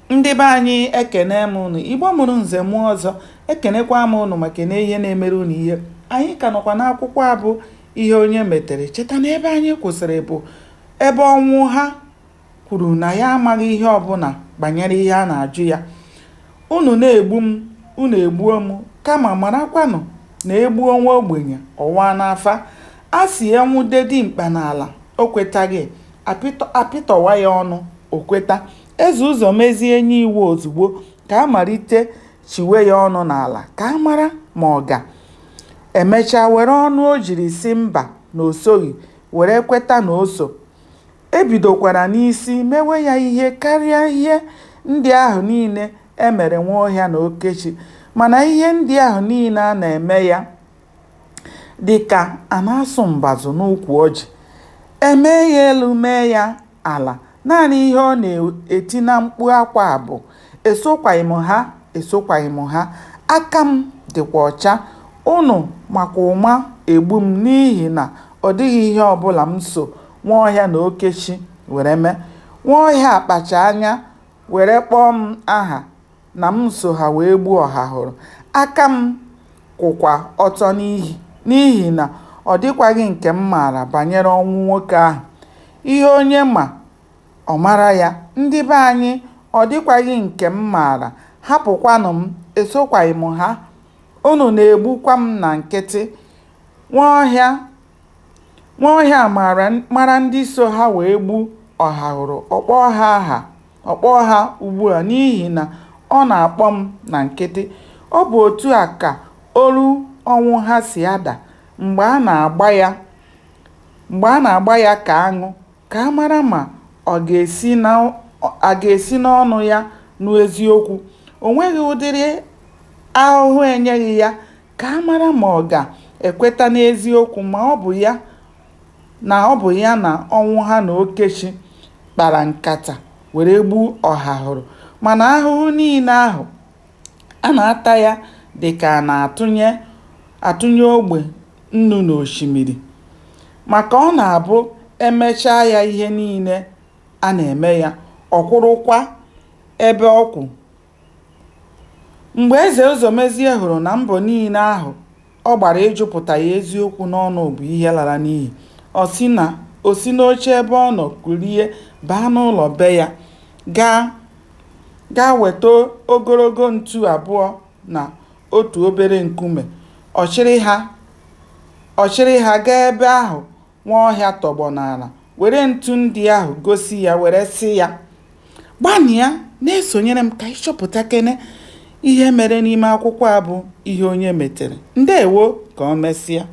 Ndị be anyị, ekene m unu. Igbo mụrụ nze mụọ ọzọ, ekenekwa m unu ma kene ihe na-emere unu ihe. Anyị ka nọkwa n'akwụkwọ a bụ Ihe Onye Metere. Cheta na ebe anyị kwụsịrị bụ ebe Ọnwụha kwuru na ya amaghị ihe ọbụla banyere ihe a na-ajụ ya. Unu na-egbu m, unu egbuo m, kama marakwanụ na e gbuo nwa ogbenye, ọ waa n'afa. A sị e nwude dimkpa n'ala, o kwetaghị, a pịtọwa ya ọnụ, o kweta. Eze Ụzọmezie nye iwu ozugbo ka a malite chiwe ya ọnụ n'ala ka a mara ma ọ ga-emecha were ọnụ o jiri sị mba na o soghị were kweta na o so. E bidokwara n'isi mewe ya ihe karịa ihe ndị ahụ niile e mere Nwaọhịa na Okechi. Mana ihe ndị ahụ niile a na-eme ya dị ka a na-asụ mbazụ n'ukwu ọjị. E mee ya elu mee ya ala, naanị ihe ọ na-eti na mkpu akwa bụ, "Esokwaghị m ha, esokwaghị m ha, aka m dịkwa ọcha, unu makwa ụma egbu m n'ihi na ọ dịghị ihe ọbụla m so Nwaọhịa na Okechi were mee. Nwaọhịa kpacha anya were kpọọ m aha na m so ha wee gbuo Ọhahụrụ. Aka m kwụkwa ọtọ n'ihi na ọ dịkwaghị nke m maara banyere ọnwụ nwoke ahụ. Ihe onye ma, ọ mara ya. Ndị be anyị, ọ dịkwaghị nke m maara, hapụkwanụ m, esokwaghị m ha. Unu na-egbukwa m na nkịtị. Nwaọhịa mara ndị so ha wee gbuo Ọhahụrụ, ọ kpọọ ha aha, ọ kpọọ ha ugbua n'ihi na ọ na-akpọ m na nkịtị. Ọ bụ otu a ka olu Ọnwụha si ada mgbe a na-agba ya ka aṅụ ka a mara ma a ga-esi n'ọnụ ya nụ eziokwu. O nweghị ụdịrị ahụhụ e nyeghị ya ka a mara ma ọ ga-ekweta n'eziokwu na ọ bụ ya na Ọnwụha na Okechi kpara nkata were gbuo Ọhahụrụ. Mana ahụhụ niile ahụ a na-ata ya dị ka a na-atụnye ogbe nnu n'osimiri. Maka ọ na-abụ e mechaa ya ihe niile a na-eme ya, ọ kwụrụkwa ebe ọ kwụ. Mgbe Eze Ụzọmezie hụrụ na mbọ niile ahụ ọ gbara ịjụpụta ya eziokwu n'ọnụ bụ ihe lara n'iyi, o si n'oche ebe ọ nọ kulie baa n'ụlọ be ya gaa weta ogologo ntu abụọ na otu obere nkume. Ọ chịrị ha gaa ebe ahụ Nwaọhịa tọgbọ n'ala, were ntu ndị ahụ gosi ya were sị ya, "Gbanịa na-esonyere m ka anyị chọpụtakene ihe mere n'ime akwụkwọ a bụ Ihe Onye Metere. Ndeewo, ka o mesịa.